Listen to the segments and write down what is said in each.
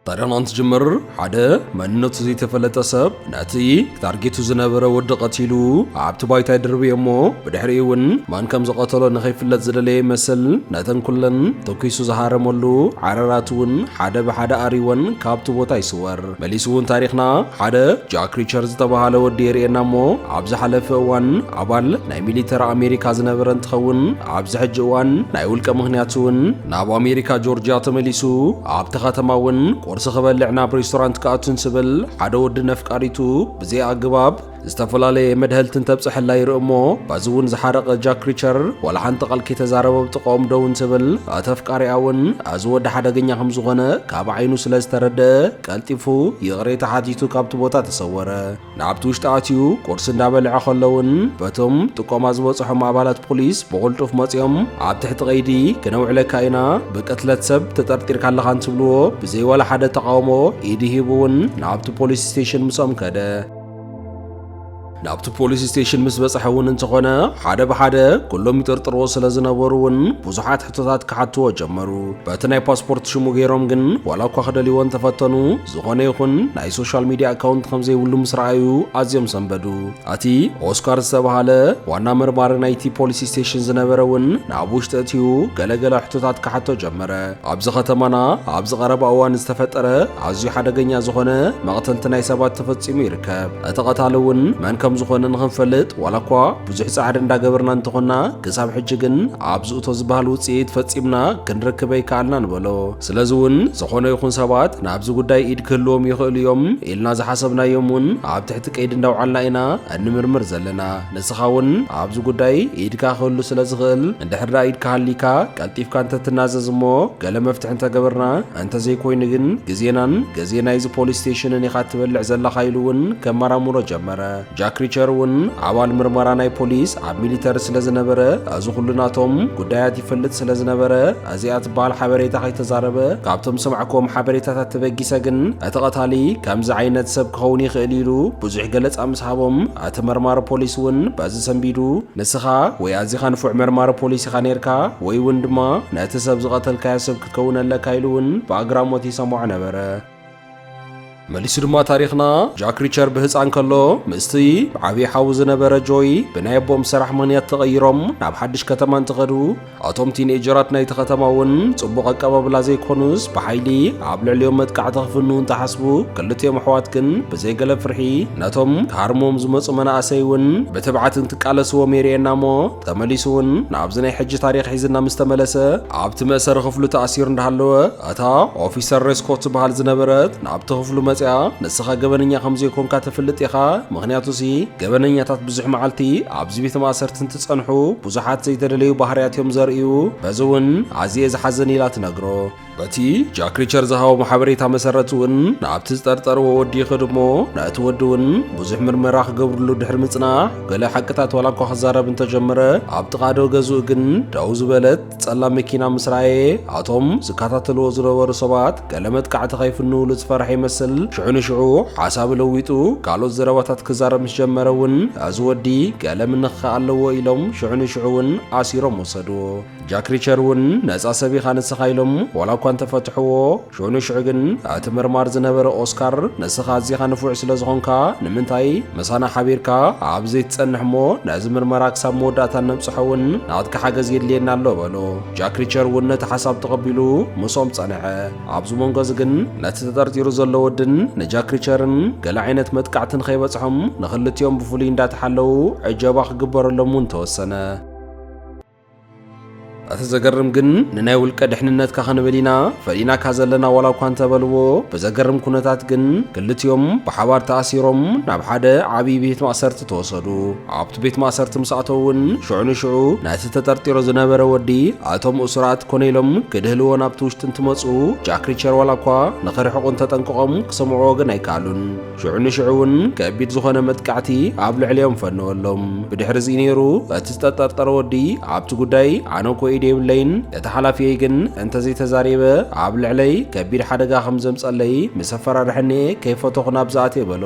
ታሪኽና እንትጅምር፣ ሓደ መንነቱ ዘይተፈለጠ ሰብ ነቲ ታርጌቱ ዝነበረ ወዲ ቀቲሉ ኣብቲ ባይታ ይድርብዮ እሞ፣ ብድሕሪኡ እውን መን ከም ዝቐተሎ ንኸይፍለጥ ዝደለየ ይመስል፣ ነተን ኩለን ተኲሱ ዝሃረመሉ ዓረራት እውን ሓደ ብሓደ ኣሪወን ካብቲ ቦታ ይስወር። መሊሱ እውን ታሪኽና ሓደ ጃክ ሪቸር ዝተባህለ ወዲ የርእየና እሞ፣ ኣብ ዝሓለፈ እዋን ኣባል ናይ ሚሊተሪ ኣሜሪካ ዝነበረ እንትኸውን፣ ኣብዚ ሕጂ እዋን ናይ ውልቀ ምኽንያት እውን ናብ ኣሜሪካ ጆርጂያ ተመሊሱ ኣብቲ ከተማ እውን ቁርሲ ክበልዕ ናብ ሬስቶራንት ክኣቱ እንትብል ሓደ ወዲ ነፍቃሪቱ ብዘይ ኣግባብ ዝተፈላለየ መድሀልቲ እንተብፅሐላ ይርኢ እሞ፣ በዚ እውን ዝሓረቐ ጃክ ሪቸር ዋላ ሓንቲ ቃል ከይተዛረበ ኣብ ጥቕኦም ደው እንትብል፣ እቲ ኣፍቃሪኣ እውን እዚ ወዲ ሓደገኛ ከም ዝኾነ ካብ ዓይኑ ስለ ዝተረደአ ቀልጢፉ ይቕሬታ ሓቲቱ ካብቲ ቦታ ተሰወረ። ናብቲ ውሽጢ ኣትዩ ቁርሲ እንዳበልዐ ከሎ እውን በቶም ጥቆማ ዝበፅሖም ኣባላት ፖሊስ ብቕልጡፍ መፂኦም ኣብ ትሕቲ ቀይዲ ክነውዕለካ ኢና፣ ብቅትለት ሰብ ተጠርጢርካ ኣለኻ እንትብልዎ ብዘይ ዋላ ሓደ ተቃውሞ ኢዱ ሂቡ እውን ናብቲ ፖሊስ ስቴሽን ምስኦም ከደ። ናብቲ ፖሊስ ስቴሽን ምስ በፅሐ እውን እንተኾነ ሓደ ብሓደ ኩሎም ይጥርጥርዎ ስለ ዝነበሩ እውን ብዙሓት ሕቶታት ክሓትዎ ጀመሩ። በቲ ናይ ፓስፖርት ሽሙ ገይሮም ግን ዋላ እኳ ክደልይዎ እንተፈተኑ ዝኾነ ይኹን ናይ ሶሻል ሚድያ ኣካውንት ከም ዘይብሉ ምስ ረኣዩ ኣዝዮም ሰንበዱ። እቲ ኦስካር ዝተባህለ ዋና መርማሪ ናይቲ ፖሊስ ስቴሽን ዝነበረ እውን ናብ ውሽጢ እትዩ ገለገለ ሕቶታት ክሓቶ ጀመረ። ኣብዚ ከተማና ኣብዚ ቀረባ እዋን ዝተፈጠረ ኣዝዩ ሓደገኛ ዝኾነ መቕተልቲ ናይ ሰባት ተፈጺሙ ይርከብ። እቲ ቀታሊ እውን መን ከም ዝኾነ ንኽንፈልጥ ዋላ እኳ ብዙሕ ጻዕሪ እንዳገበርና እንተኾንና፣ ክሳብ ሕጂ ግን ኣብዚ እቶ ዝበሃል ውጽኢት ፈጺምና ክንረክብ ኣይከኣልናን በሎ። ስለዚ እውን ዝኾነ ይኹን ሰባት ናብዚ ጉዳይ ኢድ ክህልዎም ይኽእሉ እዮም ኢልና ዝሓሰብናዮም እውን ኣብ ትሕቲ ቀይዲ እንዳውዓልና ኢና እንምርምር ዘለና። ንስኻ እውን ኣብዚ ጉዳይ ኢድካ ክህሉ ስለ ዝኽእል፣ እንድሕር ደኣ ኢድካ ሃሊካ ቀልጢፍካ እንተትናዘዝ እሞ ገለ መፍትሒ እንተገበርና፣ እንተዘይኮይኑ ግን ግዜናን ግዜ ናይዚ ፖሊስ ስቴሽንን ኢኻ ትበልዕ ዘለኻ ኢሉ እውን ከመራምሮ ጀመረ። ጃክ ሪቸር እውን ኣባል ምርመራ ናይ ፖሊስ ኣብ ሚሊተሪ ስለ ዝነበረ፣ እዚ ኩሉ ናቶም ጉዳያት ይፈልጥ ስለ ዝነበረ፣ እዚኣ ትበሃል ሓበሬታ ከይተዛረበ ካብቶም ዝሰማዕክዎም ሓበሬታታት ተበጊሰ ግን እቲ ቀታሊ ከምዚ ዓይነት ሰብ ክኸውን ይኽእል ኢሉ ብዙሕ ገለጻ ምስ ሃቦም፣ እቲ መርማሪ ፖሊስ እውን በዚ ሰንቢዱ፣ ንስኻ ወይ ኣዚኻ ንፉዕ መርማሪ ፖሊስ ኢኻ ነይርካ፣ ወይ እውን ድማ ነቲ ሰብ ዝቐተልካዮ ሰብ ክትከውን ኣለካ ኢሉ እውን ብኣግራሞት ይሰምዖ ነበረ። መሊሱ ድማ ታሪኽና፣ ጃክ ሪቸር ብህፃን ከሎ ምስቲ ዓብዪ ሓዉ ዝነበረ ጆይ ብናይ ኣቦኦም ስራሕ ምኽንያት ተቐይሮም ናብ ሓድሽ ከተማ እንትኸዱ፣ እቶም ቲንኤጀራት ናይቲ ከተማ እውን ፅቡቕ ኣቀባብላ ዘይኮኑስ ብሓይሊ ኣብ ልዕሊኦም መጥቃዕቲ ክፍንዉ እንትሓስቡ፣ ክልቲኦም ኣሕዋት ግን ብዘይገለ ፍርሒ ነቶም ክሃርሞም ዝመፁ መናእሰይ እውን ብትብዓት እንትቃለስዎም የርእየና እሞ፣ ተመሊሱ እውን ናብዚ ናይ ሕጂ ታሪኽ ሒዝና ምስ ተመለሰ፣ ኣብቲ መእሰሪ ክፍሉ ተኣሲሩ እንዳሃለወ፣ እታ ኦፊሰር ሬስኮት ትበሃል ዝነበረት ናብቲ ክፍሉ መጽያ፣ "ንስኻ ገበነኛ ከም ዘይኮንካ ትፍልጥ ኢኻ፣ ምኽንያቱሲ ገበነኛታት ብዙሕ መዓልቲ ኣብዚ ቤት ማእሰርቲ እንትጸንሑ ብዙሓት ዘይተደለዩ ባህርያት እዮም ዘርእዩ፣ በዚ እውን ኣዝየ ዝሓዝን" ኢላ ትነግሮ። በቲ ጃክ ሪቸር ዝሃቦም ሓበሬታ መሰረት እውን ናብቲ ዝጠርጠርዎ ወዲ ይኸዱ እሞ፣ ነቲ ወዲ እውን ብዙሕ ምርመራ ክገብርሉ ድሕሪ ምጽናሕ፣ ገለ ሓቅታት ዋላ እኳ ክዛረብ እንተጀመረ፣ ኣብ ጥቓ ዶ ገዝኡ ግን ደው ዝበለት ጸላም መኪና ምስ ረኣየ፣ ኣቶም ዝከታተልዎ ዝነበሩ ሰባት ገለ መጥቃዕቲ ከይፍንውሉ ዝፈርሐ ይመስል። ሽዑ ንሽዑ ሓሳቡ ለዊጡ ካልኦት ዘረባታት ክዛረብ ምስ ጀመረ እውን፣ እዚ ወዲ ገለ ምንኽኻእ ኣለዎ ኢሎም ሽዑ ንሽዑ እውን ኣሲሮም ወሰድዎ። ጃክ ሪቸር እውን ነጻ ሰብ ኢኻ ንስኻ ኢሎም ዋላ እኳ እንተፈትሕዎ፣ ሽዑ ንሽዑ ግን እቲ መርማር ዝነበረ ኦስካር፣ "ንስኻ ኣዚኻ ንፉዕ ስለ ዝኾንካ፣ ንምንታይ ምሳና ሓቢርካ ኣብ ዘይትጸንሕ እሞ፣ ነዚ ምርመራ ክሳብ መወዳእታ ነብጽሖ እውን ናትካ ሓገዝ የድልየና ኣሎ?" በሎ። ጃክ ሪቸር እውን ነቲ ሓሳብ ተቐቢሉ ምስኦም ጸንሐ። ኣብዚ መንጎ እዚ ግን ነቲ ተጠርጢሩ ዘሎ ወድን ንጃክ ሪቸርን ገለ ዓይነት መጥቃዕቲ ንኸይበጽሖም ንኽልቲኦም ብፍሉይ እንዳተሓለዉ ዕጀባ ክግበረሎም እውን ተወሰነ። እቲ ዘገርም ግን ንናይ ውልቀ ድሕንነትካ ክንብል ኢና ፈሊናካ ዘለና ዋላ እኳ እንተበልዎ፣ ብዘገርም ኩነታት ግን ክልቲኦም ብሓባር ተኣሲሮም ናብ ሓደ ዓብዪ ቤት ማእሰርቲ ተወሰዱ። ኣብቲ ቤት ማእሰርቲ ምስ ኣተዉ እውን ሽዑ ንሽዑ ነቲ ተጠርጢሩ ዝነበረ ወዲ እቶም እሱራት ኮነ ኢሎም ክድህልዎ ናብቲ ውሽጢ እንትመፁ፣ ጃክ ሪቸር ዋላ እኳ ንኽርሕቑ እንተጠንቀቖም ክሰምዕዎ ግን ኣይከኣሉን። ሽዑ ንሽዑ እውን ከቢድ ዝኾነ መጥቃዕቲ ኣብ ልዕሊኦም ፈነወሎም። ብድሕሪ እዚ ነይሩ እቲ ዝተጠርጠረ ወዲ ኣብቲ ጉዳይ ኣነ እኮ ኢድ የብለይን፣ እቲ ሓላፊየይ ግን እንተዘይተዛሪበ ኣብ ልዕለይ ከቢድ ሓደጋ ከም ዘምጸለይ ምስ ኣፈራርሐኒ ከይፈተኹ ናብ ዝኣትየ በሎ።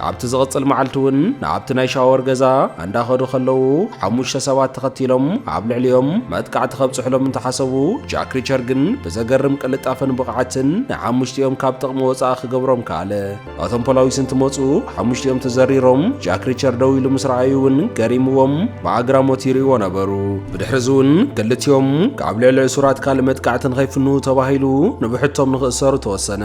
ኣብቲ ዝቕጽል መዓልቲ እውን ናብቲ ናይ ሻወር ገዛ እንዳኸዱ ከለዉ፣ ሓሙሽተ ሰባት ተኸቲሎም ኣብ ልዕሊኦም መጥቃዕቲ ከብጽሑሎም እንተሓሰቡ፣ ጃክ ሪቸር ግን ብዘገርም ቅልጣፈን ብቕዓትን ንሓሙሽቲኦም ካብ ጥቕሚ ወጻኢ ክገብሮም ከኣለ። እቶም ፖላዊስ እንትመጹ፣ ሓሙሽቲኦም ተዘሪሮም ጃክ ሪቸር ደው ኢሉ ምስ ረኣዩ እውን ገሪምዎም ብኣግራሞት ይርእይዎ ነበሩ። ብድሕሪ እዚ እውን ክልቲኦም ካብ ልዕሊ እሱራት ካልእ መጥቃዕቲ ንኸይፍንዉ ተባሂሉ ንብሕቶም ንኽእሰሩ ተወሰነ።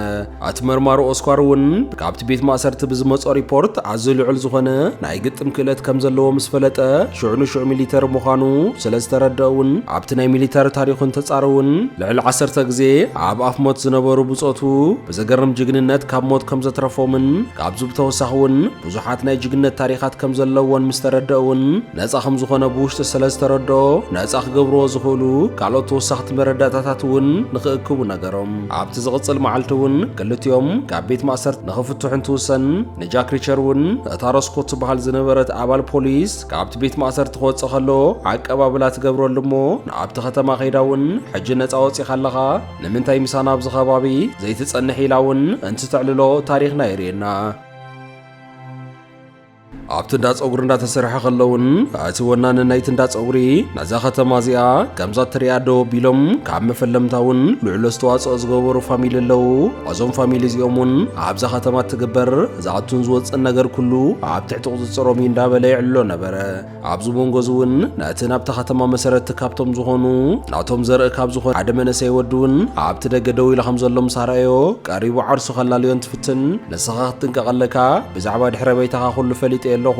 እቲ መርማሪ ኦስኳር እውን ካብቲ ቤት ማእሰርቲ ብዝመጾ ሪፖርት ኣዝዩ ልዑል ዝኾነ ናይ ግጥም ክእለት ከም ዘለዎ ምስ ፈለጠ፣ ሽዑ ንሽዑ ሚሊተሪ ምዃኑ ስለ ዝተረድአ እውን ኣብቲ ናይ ሚሊተሪ ታሪኹ እንተጻረ እውን ልዕሊ ዓሰርተ ግዜ ኣብ ኣፍ ሞት ዝነበሩ ብጾቱ ብዘገርም ጅግንነት ካብ ሞት ከም ዘትረፎምን ካብዚ ብተወሳኺ እውን ብዙሓት ናይ ጅግነት ታሪኻት ከም ዘለዎን ምስ ተረድአ እውን ነጻ ከም ዝኾነ ብውሽጢ ስለ ዝተረድኦ ነጻ ክገብርዎ ዝኽእሉ ካልኦት ተወሳኽቲ መረዳእታታት እውን ንኽእክቡ ነገሮም። ኣብቲ ዝቕጽል መዓልቲ እውን ክልቲኦም ካብ ቤት ማእሰርቲ ንኽፍትሑ እንትውሰን ንጃክ ሪቸር እውን እታ ሮስኮ ትበሃል ዝነበረት ኣባል ፖሊስ ካብቲ ቤት ማእሰርቲ ክወጽእ ከሎ ኣቀባብላ ትገብረሉ እሞ ንኣብቲ ከተማ ከይዳ እውን ሕጂ ነጻ ወጺኻ ኣለኻ ንምንታይ ምሳና ኣብዚ ከባቢ ዘይትጸንሕ ኢላ እውን እንትተዕልሎ ታሪኽና የርእየና። ኣብቲ እንዳ ጸጉሪ እንዳተሰርሐ ከሎ እውን እቲ ወናኒ ናይቲ እንዳ ጸጉሪ ነዛ ከተማ እዚኣ ከምዛ ትሪኣ ደው ኣቢሎም ካብ መፈለምታ እውን ልዑል ኣስተዋጽኦ ዝገበሩ ፋሚሊ ኣለዉ። እዞም ፋሚሊ እዚኦም እውን ኣብዛ ከተማ እትግበር ዝኣቱን ዝወፅእን ነገር ኩሉ ኣብ ትሕቲ ቁፅፅሮም እዩ እንዳበለ የዕልሎ ነበረ። ኣብዚ መንጎ እዚ እውን ነቲ ናብታ ከተማ መሰረቲ ካብቶም ዝኾኑ ናቶም ዘርኢ ካብ ዝኾነ ሓደ መንእሰይ ወዲ እውን ኣብቲ ደገ ደው ኢሉ ከም ዘሎ ምስ ኣርኣዮ ቀሪቡ ዓርሱ ከላልዮ እንትፍትን ንስኻ ክትጥንቀቕ ኣለካ፣ ብዛዕባ ድሕረ በይታኻ ኩሉ ፈሊጠ ኣለኹ፣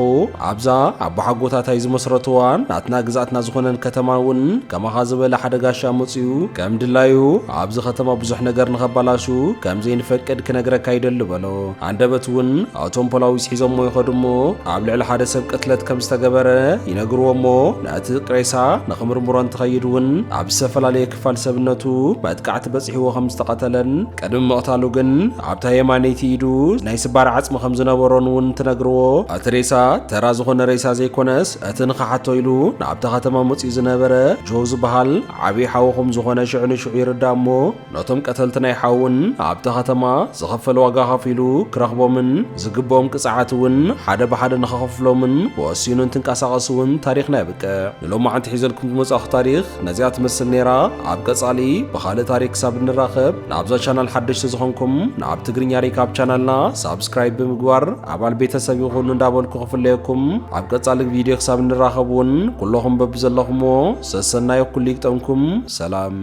ኣብዛ ኣቦሓጎታታይ ዝመስረትዋ ናትና ግዝኣትና ዝኾነን ከተማ እውን ከማኻ ዝበለ ሓደ ጋሻ መፅዩ ከም ድላዩ ኣብዚ ከተማ ብዙሕ ነገር ንኸባላሹ ከም ዘይንፈቅድ ክነግረካ ይደሊ በሎ። ኣንደበት እውን እቶም ፖላዊስ ሒዞሞ ይኸዱ እሞ ኣብ ልዕሊ ሓደ ሰብ ቅትለት ከም ዝተገበረ ይነግርዎ እሞ ነቲ ሬሳ ንኽምርምሮ እንትኸይድ እውን ኣብ ዝተፈላለየ ክፋል ሰብነቱ መጥቃዕቲ በፂሕዎ ከም ዝተቐተለን ቅድሚ ምቕታሉ ግን ኣብታ የማነይቲ ኢዱ ናይ ስባር ዓፅሚ ከም ዝነበሮን እውን ትነግርዎ። እቲ ሬሳ ተራ ዝኾነ ሬሳ ዘይኮነስ እቲ ንኽሓቶ ኢሉ ናብታ ከተማ መፂኡ ዝነበረ ጆ ዝበሃል ዓብዪ ሓውኹም ዝኾነ ሽዑ ንሽዑ ይርዳእ እሞ ነቶም ቀተልቲ ናይ ሓውን ኣብታ ከተማ ዝኸፈል ዋጋ ከፊሉ ክረኽቦምን ዝግብኦም ቅፅዓት እውን ሓደ ብሓደ ንኸኸፍሎምን ወሲኑ እንትንቀሳቐስ እውን ታሪኽና የብቅዕ። ንሎማዓንቲ ሒዘልኩም ዝመጻእኹ ታሪኽ ነዚኣ ትመስል ነይራ። ኣብ ቀጻሊ ብኻልእ ታሪኽ ክሳብ እንራኸብ ናብዛ ቻናል ሓደሽቲ ዝኾንኩም ናብ ትግርኛ ሪካብ ቻናልና ሳብስክራይብ ብምግባር ኣባል ቤተሰብ ይኹኑ እንዳበልኩ ክፍለየኩም። ኣብ ቀጻሊ ቪድዮ ክሳብ እንራኸብ እውን ኩለኹም በብዘለኹምዎ ሰሰናዩ ኩሉ ይግጠምኩም። ሰላም።